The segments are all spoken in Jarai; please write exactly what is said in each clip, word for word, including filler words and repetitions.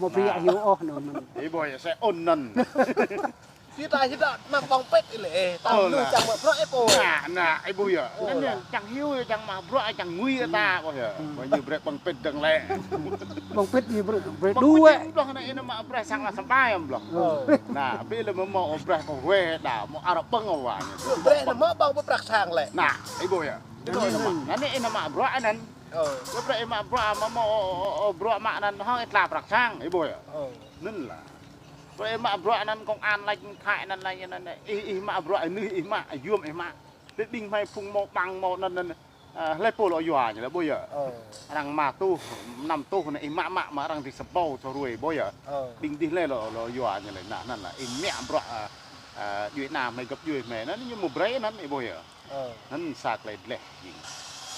mă brơi hyu ôh anŭn. Ih ƀuh yơh, sĕ ôn anŭn. Či ta či ta mă ƀơ̆ng pĭt ih lĕ, ơ, ta lu čang mă bruă ih pô. Anŭn, anŭn, ih ƀuh yơh. Anŭn čang hyu, čang mă bruă, čang ngui ta ƀuh yơh. Ƀuh ñu brơi ƀơ̆ng pĭt dơ̆ng lĕ. Ƀơ̆ng pĭt ñu brơi, brơi đu ƀơ̆ng pĭt. Ih ƀuh anŭn ih mă bruă sang lah sampai ih ƀuh. Anŭn, ƀơi lĕ mă mă bruă kơ huê đa, mă arăng ƀơ̆ng wa ñu. Brơi anŭn mă ƀơ̆ng pĭt prăk sang lĕ. Anŭn, ih ƀuh yơh. Anŭn ih mă, anŭn ih mă bruă anŭn. Ƀơi lĕ ih mă bruă mă mă bruă mă anŭn hŏng ih tla prăk sang, ih ƀuh yơh. Anŭn lah. Ƀơi lĕ ih mă bruă anŭn công an laĭ Thái anŭn laĭ anŭn. Ih, ih mă bruă anŭn ih mă, yôm ih mă. Ƀing hmei phung mâo bằng mâo anŭn anŭn. Ơ, hlơi pô lŏ yua ñu lĕ ƀuh yơh. Arăng rơma rơtuh, năm rơtuh anŭn ih mă mă mă arăng dih sa ƀâo sa hruê ƀuh yơh. Ƀing dih hlơi lŏ, lŏ yua ñu lĕ anŭn, anŭn lah ih mă bruă, ơ, ơ, djuai ania hmei găp djuai hmei anŭn ñu mă brơi anŭn ih ƀuh yơh. Anŭn sa tơlơi dleh jing.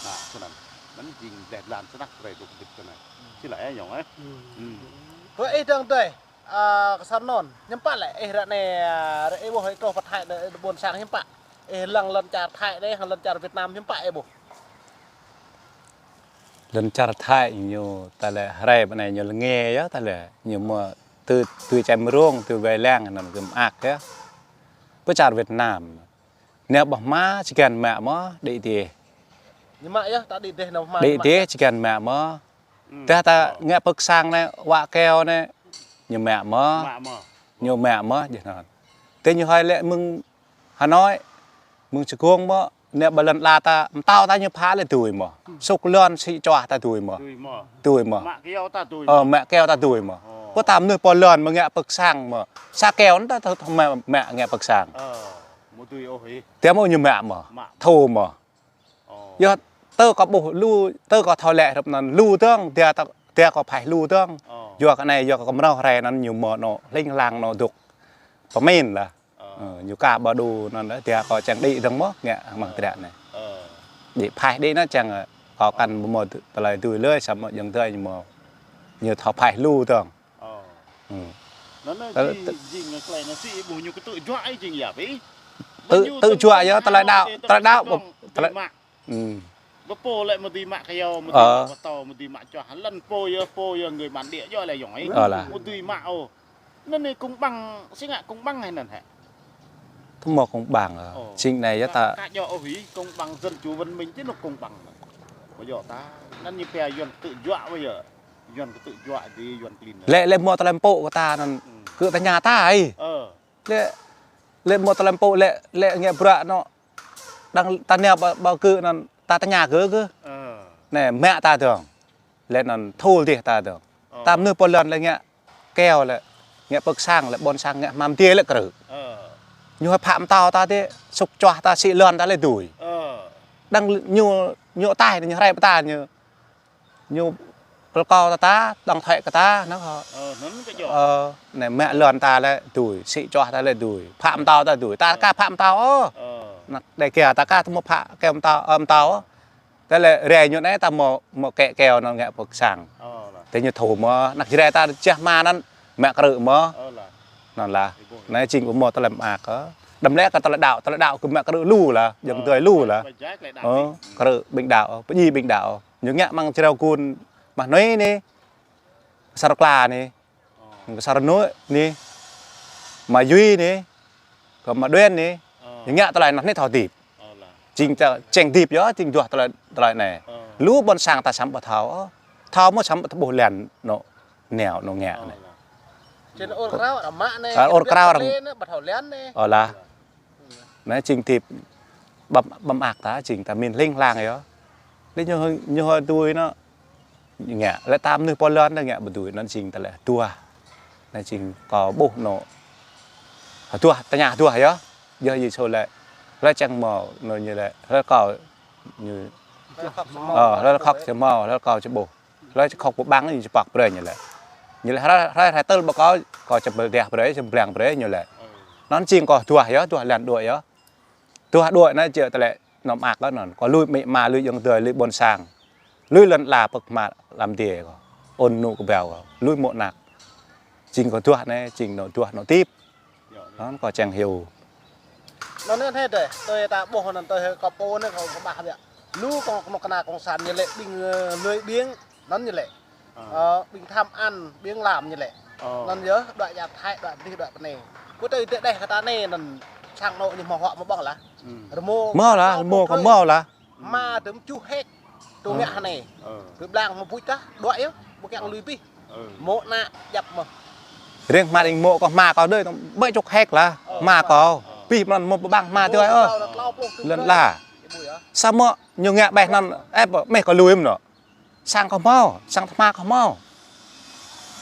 Anŭn, snăn. Anŭn jing dleh blan snăk brơi dŏ kơdip tơ anai. Či lăi ih yŏng ih. Ơ, ih dơ̆ng dơi, ơ, kơ sa anŭn. Hiư̆m pă lĕ ih ră anai, ơ, ră ih ƀuh ih truh pơ Thái đơi, ƀôn sang hiư̆m pă. Ih lăng lŏn čar Thái đơi, hăng lŏn čar Việt Nam hiư̆m pă ih ƀuh. Lŏn čar Thái ñu ta lĕ hrơi pơ anai ñu lĕ ngă yơh ta lĕ ñu mă tui, tui čem rông, tui wai lăng anŭn kơ mơak yơh. Pơ čar Việt Nam. Anai ƀơ̆ng hmua či găn mă mơ̆, đĭ dih. Ñu mă yơh, ta đĭ dih anŭn hmua đĭ dih či găn mă mơ̆. Dah ta ngă pơ̆k sang anai, wă keo anai, ñu mă mơ̆. Ñu mă mơ̆, djơ̆ anŭn. Tơ ñu hơi lĕ mơ̆ng Hà Nội, mơ̆ng Sài Gòn mơ̆, anai ƀơi lŏn ala ta, mơtâo ta ñu phă lĕ dưi mơ̆. Sŭk lŏn sĭ čuah ta dưi mơ̆. Dưi mơ̆. Dưi mơ̆. Mă keo ta dưi mơ̆. Ơ, mă keo ta dưi mơ̆. Kơ ta mơnuih pô lŏn mơ̆ ngă pơ̆k sang mơ̆. Sa keo anŭn ta thâo, thâo mă, mă ngă pơ̆k sang. Ơ, mơ̆ tui ôh ih. Tiăm ôh ñu mă mơ̆. Mă. Thâo mơ̆. Ơ. Yua tơ kâo ƀuh lu, tơ kâo thâo lĕ hrup anŭn lu dơ̆ng, dia ta, dia kâo phaih lu dơ̆ng. Ơ. Yua kơ anai, yua kơ kâo mơnâo hrơi anŭn ñu mơ̆ anŏ hling hlang anŏ dŏ pơmĭn lah. Ơ. Ơ, ñu ka ƀơ đu anŭn đah, dia kâo čang đĭ dơ̆ng mơ̆, ngă mơ̆ng tơdră anai. Ơ. Đĭ phaih đĭ anŭn čang, ơ, kâo kăn ƀu mơ̆ tơlơi tui lơi, samơ̆ djơ̆ng tơlơi ñu mơ̆. Ñu thâo phaih lu dơ̆ng. Ơ. Ơ. Anŭn anai tơ-, jing, tơ- jing tơlơi anai sĭ ƀuh ñu kơ tŭ juă ih jing yap ih. Tŭ-, tŭ juă yơh, tơlơi đaŏ, tơlơi đaŏ, tơlơi mă. Ơ. Ƀơ pô lĕ mơ̆ dưi mă kơyâo, mơ̆ dưi mă pơtâo, mơ̆ dưi mă čoh. Lăn pô yơh, pô yơh người bản địa yơh lĕ yŏng ih. Ơ lah. Mơ̆ dưi mă ôh. Anŭn anai công bằng, sĭ ngă công bằng hă anŭn hă? Thâo mơ̆ công bằng, ơ. Ơ. Jing anai yơh ta. Ka djơ̆ ôh ih, công bằng dân chủ văn minh či anŭn công bằng. Ƀu djơ̆ ta. Anŭn ñu pia Yuan kơ tŭ juă ƀu yơh. Yuan kơ tŭ juă dih, Yuan klin. Lĕ, lĕ mơ̆ tơlơi pơpŭ kơ ta anŭn. Ơ. Kơ ta tơña ta ih. Ơ. Lĕ, lĕ mơ̆ tơlơi pơpŭ lĕ, lĕ ngă bruă anŏ. Đang ta nao ƀơ, ƀơ kơ anŭn, ta tơña kơ kơ. Ơ. Anai, mă ta dơ̆ng. Lĕ anŭn thul dih ta dơ̆ng. Ơ. Ta mơnuih pô lŏn lĕ ngă keo lĕ, ngă pơ̆k sang lĕ, ƀôn sang ngă hmam dih lĕ krư̆. Ơ. Ñu hơ̆ phă pơtâo ta dih, sŭk čoh ta, sĭ lŏn ta lĕ dưi. Ơ. Đang ñu, ñu ataih anai ñu hrĕ pơtă ñu. Ñu rơkâo ta ta, đóng thuế kơ ta, anŭn hŏ. Ơ, anŭn kơ djơ̆. Ơ, anai mă lŏn ta lĕ dưi, sĭ čoh ta lĕ dưi, phă pơtâo ta dưi, ta ka phă pơtâo ôh. Ơ. Anŭn đe kia ta ka tơmŭ phă keo pơtâo, ơ, pơtâo ôh. Tơlơi rai ñu anai ta mơ̆, mơ̆ kĕ keo anŭn ngă pơ̆k sang. Ơ, lah. Tơ ñu thâo mơ̆, anăk Jrai ta čah mă anŭn, mă krư̆ mơ̆. Ơ, lah. Anŭn lah. Ih ƀuh. Anai jing ƀu mơ̆ tơlơi mơak kơ. Đăm lĕ kơ tơlơi đaŏ, tơlơi đaŏ kơ mă krư̆ lu lah, djơ̆ng tơlơi lu lah. Ơ, krư̆ ƀing đaŏ, pơdjai ƀing đaŏ. Ñu ngă mơ̆ng Jrai Gun, mă Nui anai, Sar Kla anai. Ơ. Kơ Sar Nui anai, mă Yui anai, kơ mă Đuen anai, ơ, ñu ngă tơlơi anŭn anai thâo hơdip. Ơ lah. Jing ta, čang hơdip yơh, jing duah tơlơi, tơlơi anai. Ơ. Lu ƀôn sang ta săm ƀu thâo, ơ. Thâo mơ̆ săm ƀu thâo ƀuh lĕ anŏ, nao, anŏ ngă anai. Ơ lah. Jing ur krao arăng mă anai, ơ, ur krao arăng. Ơ lah. Anai jing hơdip ƀăm, ƀăm ak ta, jing ta min hling hlang yơh. Lĕ ñu, ñu hơ̆ dưi anŭn. Ngă, lĕ ta mơnuih pô lŏn ta ngă ƀu dưi, anŭn jing ta lĕ hơduah. Anŭn jing kâo ƀuh anŏ. Hơduah, tơña hơduah yơh. Yơh Yêsu lĕ, hlơi čang hmâo, anŭn ñu lĕ, hlơi kâo ñu. Ơ, hlơi khŏk či hmâo, hlơi kâo či ƀuh. Hlơi či khŏk pơƀăng ñu či pŏk brơi ñu lĕ. Ñu lĕ hrơi, hrơi, hrơi tơl ƀơ kâo, kâo či ƀơl deh brơi, či blang brơi ñu lĕ. Anŭn jing kâo hơduah yơh, hơduah lăn đuaĭ yơh. Hơduah đuaĭ anai jing ta lĕ Anăm mơak kơ anŭn, kâo lui amĭ ama, lui ayŏng adơi, lui ƀôn sang. Lui lŏn ala pơ̆k hmua lăm adiê kâo. Ôn nŭ kơƀao kâo. Lui mô̆ anăk. Jing kâo hơduah anai, jing anŏ hơduah anŏ hơdip. Anŭn kâo čang hyu. Anŭn anai hơdai, tui ta ƀuh anŭn tui kâo pô anai kâo kơƀah biă. Lu kâo kơnuk kơna kông sản ñu lĕ ƀing, ơ, lui ƀing, anŭn ñu lĕ. Ơ, ƀing tham ăn, ƀing lam ñu lĕ. Anŭn yơh, đuaĭ ia Thái, đuaĭ pơdih, đuaĭ pơ anai. Kơ tui tơdeh kơ ta anai anŭn sang anŏ ñu hmâo huă hmâo ƀơ̆ng lah. Rơmô. Hmâo lah, rơmô kâo hmâo lah. Hmua tơm čuh hek. Tơ̆ng ngă hơnai. Tơ̆ng blang hmâo buč tah, đuaĭ yơh, ƀu kiăng lui pih. Mô̆ anăk djăp mơ̆n. Riêng hmua ƀing mô̆ kâo hmua kâo đơi, ƀơi čuh hek lah. Hmua kâo. Pih mơ̆n hmâo pơƀăng hmua tui ôh. Lŏn ala. Samơ̆ ñu ngă ƀĕ anŭn, ĕp, mơ̆ kâo lui mơ̆n. Sang kâo hmâo, sang tơhmua kâo hmâo.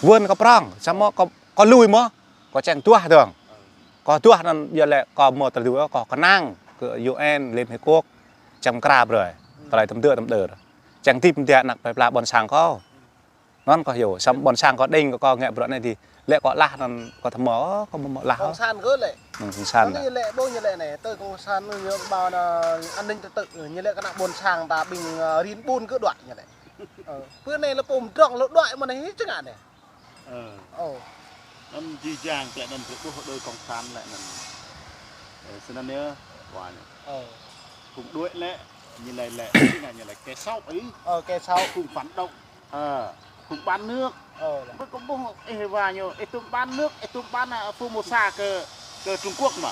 Wơ̆n kâo prŏng, samơ̆ kâo, kâo lui mơ̆, kâo čang hơduah dơ̆ng. Kâo hơduah anŭn yơh lĕ kâo hmâo tơlơi hơduah, kâo kơnang kơ U N, Liên Hiệp Quốc, čang pơkra brơi. Tơlơi tơm dơ̆ tơm đơr. Čang hơdip mơ̆n anăk plơi pla ƀôn sang kâo. Anŭn kâo hyu, samơ̆ ƀôn sang kâo đing kơ kâo ngă bruă anai dih. Lĕ kâo lah anŭn kâo tơhmâo, kâo hmâo lah. Kông sản kơ lĕ. Kông sản. Anai lĕ ƀu ñu lĕ anai, tui kông sản ñu ƀu anŭn an ninh trật tự, ñu lĕ kơnang ƀôn sang ta ƀing, ơ, rin ƀun kơ đuaĭ ñu lĕ. Ơ, pơ anai lĕ pôm drŏng lĕ đuaĭ mơ̆n anai, čang ngă anai. Ơ. Ơ. Anŭn jih jang klĕ anŭn brơi ƀuh đơi kông sản lĕ anŭn. Ơ, snăn yơh, wa ñu. Ơ. Phung đuaĭ lĕ, ñu lĕ lĕ, ñu lĕ kẻ xấu ih. Ơ, kẻ xấu. Phung phản động. Ơ, phung bán nước. Ơ, lĕ. Ƀơi kơ ƀuh ih wa ñu, ih tŭm bán nước, ih tŭm bán, ơ, Formosa kơ, kơ Trung Quốc mơ̆.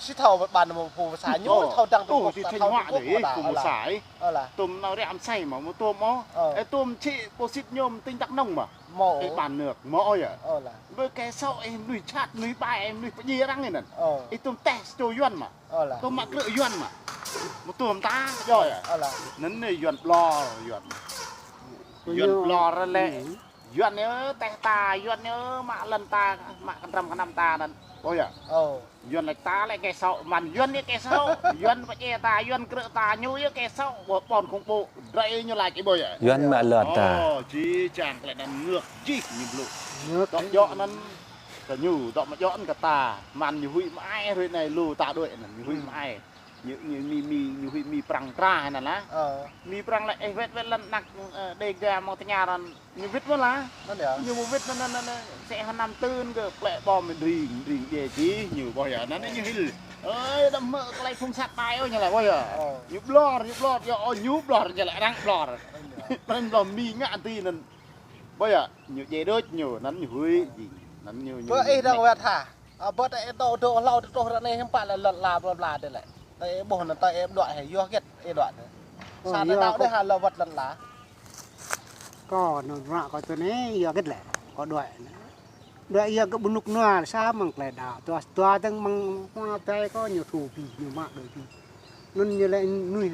Či thâo bán Formosa ñu, thâo dăng Trung Quốc, či thâo Trung Quốc mơ̆ ta, Formosa ih. Ơ, lĕ. Tŭm nao rĕ amsei mơ̆, mơ̆ tŭm mơ̆. Ơ. Ih tŭm či bô sit ñu tơ̆ng Đắk Nông mơ̆. Mơ̆. Ih bán nước, mơ̆ ơi. Ơ, lĕ. Ƀơi kẻ xấu ih mơnuih jhat, mơnuih ƀai, ih mơnuih pơdjai arăng anŭn. Ơ. Ih tŭm teh čô Yuan mơ̆. Ơ, lĕ. Tŭm mă krư̆ Yuan mơ̆. Mơ̆ tŭm ta, djơ̆ yơh. Ơ, lĕ. Anŭn anai Yuan ƀlŏr, Yuan. Yuan ƀlŏr lĕ. Yuan ñu teh ta, Yuan ñu mă lŏn ta, mă kơnrăm kơnăm ta anŭn. Ƀuh yơh. Ơ. Yuan lĕ ta lĕ kẻ xấu, mơ̆n Yuan ñu kẻ xấu. Yuan pơdjai ta, Yuan krư̆ ta, ñu yơh kẻ xấu, ƀôn khủng bố. Drơi ñu laĭ či ƀuh yơh. Yuan mă lŏn ta. Ơ, či čang lĕ anŭn ngược jih ñu blŭ. Ngược. Dŏ djŏ anŭn kơ ñu, dŏ mă djŏ anŭn kơ ta, mơ̆n ñu huĭ mă ai hrơi anai lu ta đuaĭ anŭn, ñu huĭ mă ai. Ñu, ñu mi, mi, ñu huĭ mi Prăng tra anŭn lah. Ơ. Mi Prăng lĕ, ơ, wet, wet lŏn anăk, ơ, Đêga mơ̆ng tơña răn. Ñu wĭt mơ̆n lah. Anŭn yơh. Ñu wĭt anŭn, anŭn, anŭn, anŭn, sĕ hơnăm tưn kơ plĕ ƀom mơ̆n ring, ring djai čih ñu ƀuh yơh. Anŭn ñu hil. Ơi, đăm hmư̆ tơlơi phung sat ƀai ôh ñu lah ƀuh yơh. Ơ. Ñu ƀlŏr, ñu ƀlŏr, yơh, ơ, ñu ƀlŏr ñu lah, arăng ƀlŏr. Anŭn yơh. Arăng ƀlŏr mi ngă tui anŭn. Ƀuh yơh, ñu djai đôč ñu, anŭn ñu huĭ jing. Anŭn ñu, ñu, ơ, ñu ih đang nĕ wet hă? Ơ, bơ ta ih dŏ dŏ hlâo tơtŏh ră anai hiư̆m pă lĕ lŏn la bla bla dih lĕ. Ta ih ƀuh anŭn ta ih đuaĭ hă, yua hơget ih đuaĭ anŭn. Ơ, sa anai yua đaŏ kơ dih hă lŏn wơ̆t lŏn la. Kâo anŭn ră kâo tui anai yua hơget lĕ. Kâo đuaĭ anŭn. Đuaĭ yua kơ ƀu rơnŭk rơnua sa mơ̆ng tơlơi đaŏ. Dua, dua dơ̆ng mơ̆ng hmua tai kâo ñu thu pi, ñu mă đuaĭ pi. Anŭn ñu lĕ mơnuih,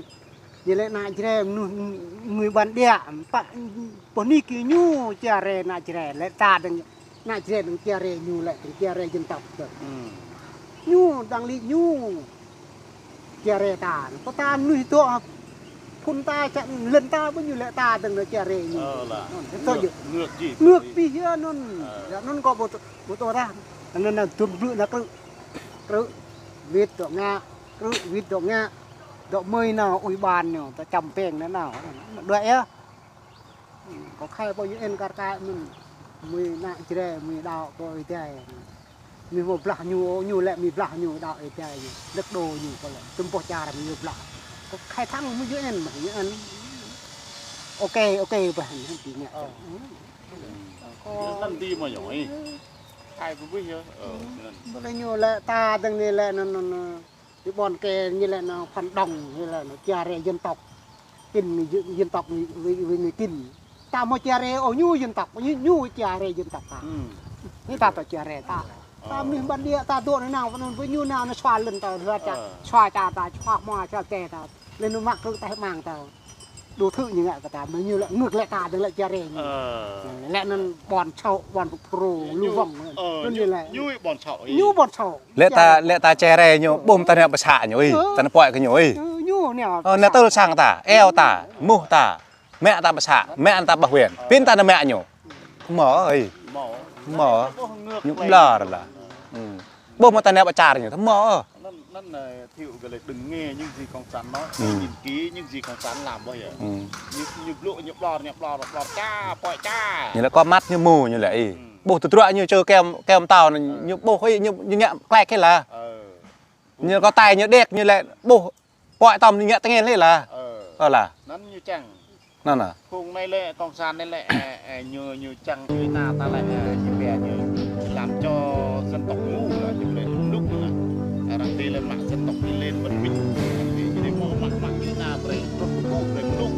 ñu lĕ ană Jrai, mơnuih, mơnuih bản địa, pă, pơ anai kơ ñu chia rẽ ană Jrai, lĕ ta dơ̆ng ană Jrai dơ̆ng chia rẽ ñu lĕ, dơ̆ng chia rẽ dân tộc dơ̆ng. Hmm. Ñu dơ̆ng lĕ ñu chia rẽ ta, pơ ta mơnuih dŏ, phun ta, čă lŏn ta, ƀu ñu lĕ ta dơ̆ng anŭn chia rẽ ñu. Ơ, lah. Anŭn, ngược, ngược jih. Ngược pi yơh anŭn. Ơ. Yơh anŭn kâo ƀu tŭ, ƀu tŭ ră. Anŭn anŭn dŭm blư̆ anŭn krư̆. Krư̆, wĭt dŏ ngă. Krư̆ wĭt dŏ ngă, dŏ mơi nao ủy ban ñu, ta čăm peng nao nao. Đuaĭ yơh. Kâo khai pơ U N kar kaĭ mơ̆n. Mơi ană Jrai, mơi đaŏ pơ Ơi Adai. Mơi hmâo blah ñu, ñu lĕ mơi blah ñu đaŏ Ơi Adai ñu. Lĕ đô ñu kơ lĕ. Tơm boh čar mơi ñu blah. Kâo khai thẳng mơi U N mơ̆n, U N. Ok, ok, ƀah, hăng pi ngă. Ơ. Kâo anŭn dih mơ̆ yơh, ih. Khai pơbưih yơh. Ơ, anŭn. Ƀu lĕ ñu lĕ ta dơ̆ng anai lĕ anŭn, anŭn, anŭn. Ƀôn kơ ñu lĕ anŭn phản động, ñu lĕ anŭn chia rẽ dân tộc. Kinh dân, dân tộc với, với, với người Kinh. Ta hmâo chia rẽ ôh ñu dân tộc, ñu, ñu chia rẽ dân tộc ta. Ừ. Ñu ta dŏ chia rẽ ta. Ờ. Ta mơnuih bản địa ta dŏ anai nao, anŭn với ñu nao anŭn sua lŏn ta, sua ča, sua ča ta, sua hmua, sua kơ ta. Lĕ anŭn mă krư̆ teh mang ta. Đủ thứ ñu ngă kơ ta, mơ̆ ñu lĕ ngược lĕ ta, dơ̆ng lĕ chia rẽ ñu. Ờ. Lĕ anŭn ƀôn sŏ, ƀôn pơphrô, lu vong. Anŭn ñu lĕ. Ñu ƀôn sŏ. Ñu ƀôn sŏ. Lĕ ta, lĕ ta chia rẽ ñu, ƀuh ta nao pơsă ñu, ih. Ơ. Ta nao pơhiăp kơ ñu, ih. Ơ, ñu nao. Ơ, nao tơl sang ta, eo ta, muh ta, mă ta pơsă, mă ta ƀah wĕn. Pin ta nao mă ñu. Hmâo, ih. Hmâo. Ñu ƀlŏr lah. Ƀuh mơ̆ ta nao pơ čar ñu, hmâo. Anŭn, anŭn, ơ, Thiệu gơ̆ lĕ đừng nghe những gì cộng sản nói, hãy nhìn kỹ những gì cộng sản làm ƀuh yơh. Ñu, ñu blŭ, ñu ƀlŏr, ñu ƀlŏr, ƀlŏr ča, pơhiăp ča. Ñu lĕ kơ măt ñu mơ̆ ñu lĕ, ih. Ƀuh tơdruă ñu čơ kem, kem tao anŭn, ñu ƀuh, ih, ñu, ñu ngă klĕ kơ lah. Ñu kơ tai ñu đek ñu lĕ ƀuh pơhiăp tơm ñu ngă tơngĕn lĕ lah. Ơ lah. Anŭn ñu čang. Anŭn lah. Phung anai lĕ, cộng sản anai lĕ, ơ, ơ, ñu, ñu čang Việt Nam ta lĕ, ơ, ñu bia ñu làm cho dân tộc ngu là ñu lĕ lŭk là. Arăng ti lĕ mă dân tộc đi lên văn minh. Arăng ti ñu đi mă, mă, mă Việt Nam brơi, brơi, brơi, brơi lŭk.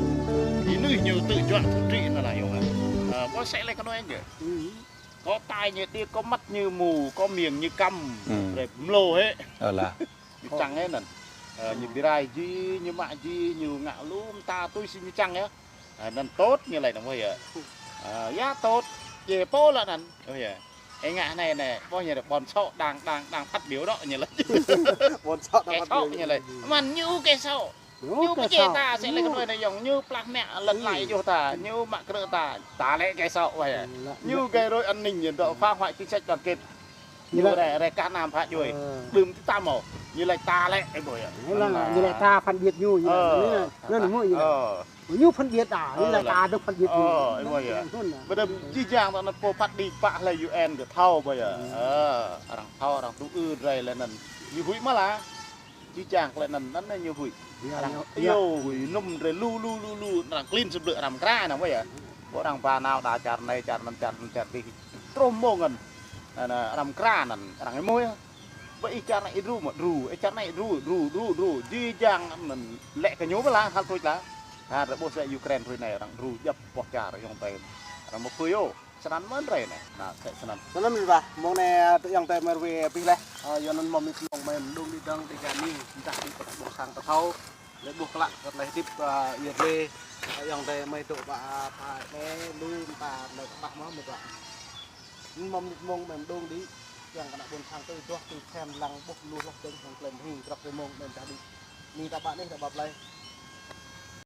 Anai ñu tự do thống trị anŭn lah yơh. Ơ, ƀuh sĕ lĕ kơ anŭn yơh. Kơ tai ñu đek, kơ măt ñu mù, kơ miêng ñu kăm. Brơi mlâo hĕ. Ơ lah. Ñu čang hĕ anŭn. Ơ, ñu bi rai jih, ñu mă jih, ñu ngă lŏm ta tui si ñu čang yơh. Ơ, anŭn tốt ñu lĕ anŭn ƀuh yơh. Ơ, yơh tốt. Djai pô lĕ anŭn. Ƀuh yơh. Ih ngă anai anai, ƀuh ñu ƀôn sŏ đang, đang, đang phát biểu đó ñu lĕ. Ƀôn sŏ đang phát biểu ñu lĕ. Mơ̆n ñu kơ sŏ. Ñu pơdjai ta, sĕ lĕ kơ anŭn yơh, ñu plah mă lŏn lai yơh ta, ñu mă krư̆ ta, ta lĕ kơ sŏ ƀuh yơh. Ñu gây rối an ninh, ñu dŏ phá hoại chính sách đoàn kết. Ñu lĕ rai, rai kah anăm phá djuai. Đưm tơtăm ôh. Ñu lĕ ta lĕ, ơ ƀuh yơh. Ñu lĕ ta phân biệt ñu, ñu lĕ, anŭn mơ̆ ñu lĕ. Ñu phân biệt ta, ñu lĕ ta dŏ phân biệt ñu. Ơ, ƀuh yơh. Ƀu đăm jih jang ta anŭn pô phát đi pă hlơi U N gơ̆ thâo ƀuh yơh. Ơ, arăng thâo, arăng tŭ ư rai lĕ anŭn. Ñu huĭ mơ̆ lah. Jih jang tơlơi anŭn, anŭn ñu huĭ. Arăng iâu, huĭ nŭm drơi lu, lu, lu, lu, arăng klin sơblư̆ arăng mơkra anŭn ƀuh yơh. Ƀuh arăng ba nao đa čar anai, čar anŭn, čar anŭn, čar adih. Truh mông anŭn. Anŭn, arăng mơkra anŭn, arăng ih mơ̆ yơh. Ƀơi ih čar anai ih dru mơ̆, dru, ih čar anai dru, dru, dru, dru. Jih jang anŭn lĕ kơ ñu ƀơi lah, hăl tuč lah. Hă, drơi ƀuh sĕ Ukraine hrơi anai arăng dru djŏp boh čar ayŏng adơi. Arăng mơ̆ pơyô. Snăn mơ̆n drơi anai. Anŭn, sĕ snăn. Snăn mơ̆n ƀah, mông anai, ơ, ayŏng adơi mơ̆ rơwe abih laih. Ơ, yua anŭn mơ̆ mĭt mông mơ̆n mơđung đĭ dơ̆ng đĭ gah anai, dah đĭ pơkă ƀơ̆ng sang ta thâo. Lĕ ƀuh klă kơ tơlơi hơdip, ơ, yơh lĕ. Ayŏng adơi, mơi dŏ ƀă pha anai, lu mơta anai kơƀah mơ̆ mơi dŏ. Mơ̆ng mơnit mông mơi mơđung đĭ, yang kơ ană ƀôn sang tui duah tui sem lăng ƀuh lu hloh dơ̆ng hăng klem hing grăp rơmông mơi mơdah đĭ. Ni ta ƀă anai ta ƀă plei.